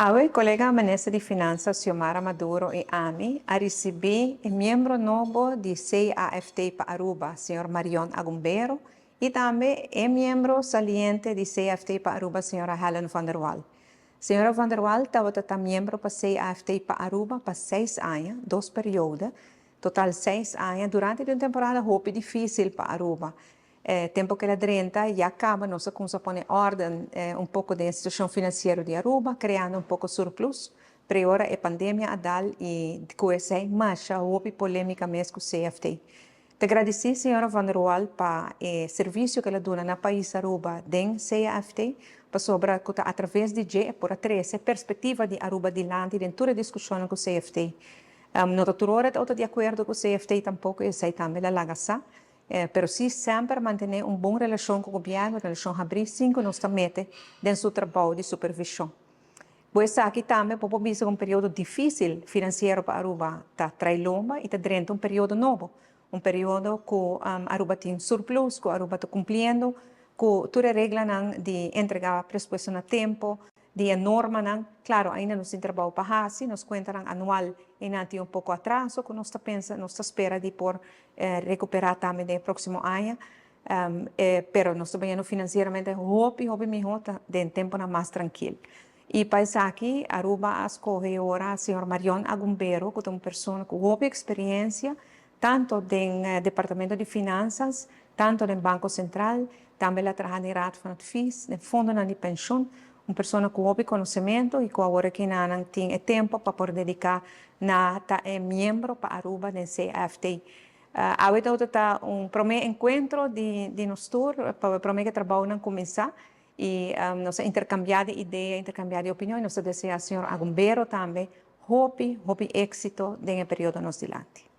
Awe, colega Minister di Finansa Xiomara Maduro y ami a ricibi e miembro nobo di CAFT pa Aruba, señor Marion Agumbero, y tambe e miembro saliente di CAFT pa Aruba, señora Helen van der Wal. Señora van der Wal tabata miembro pa CAFT pa Aruba pa 6 aña, dos periodo, total 6 aña, durante un temporada hopi dificil pa Aruba. Tempo cu el a drenta, ya caba nos a cuminsa pone orden un poco di situacion financiero di Aruba, creando un poco surplus. Pero ora e pandemia a dal y cu esey masha hopi polemica mes cu CFT. Ta gradici señora Van der Wal pa e servicio cu el a duna na pais Aruba den CFT, pasobra cu atraves di dje por a trece perspectiva di Aruba dilanti den tur discusion cu CFT. No ta tur ora di acuerdo cu CFT tampoco, esey tambe el a laga sa. Pero si semper mantene un bon relacion cu gobierno, relacion habri, sin cu nos ta mete den su trabou di supervision. Pues aki tambe por bisa un periodo dificil financiero pa Aruba ta tra'i lomba y ta drenta un periodo nobo, un periodo cu Aruba tin surplus, cu Aruba ta cumpliendo cu tur e reglanan di entrega presupuesto na tempo, di normanan. Claro, ainda nos tin trabou pa haci, nos cuentanan anual ainda tin un poco atraso, cu nos ta pensa, nos ta spera di por recupera tambe den proximo aña. Pero nos ta bayendo financieramente hopi, hopi miho, den tempo mas trankil. Y pa esaki, Aruba a scoge awor señor Marion Agumbero, cu ta un persona cu hopi experiencia, tanto den Departamento di Finanzas, tanto den Banco Central, tambe el a traha den Raad van Advies, den Fondo di Pensioen, un persona cu hopi conocimento y cu awor aki nan tin tempo pa por dedica na ta miembro pa Aruba den CFT. Awe ta un prome encuentro di nos tur, pa prome cu trabounan cuminsa y nos intercambia di idea, intercambia di opinion, nos ta desea señor Agumbero tambe hopi, hopi exito den e periodo nos dilanti.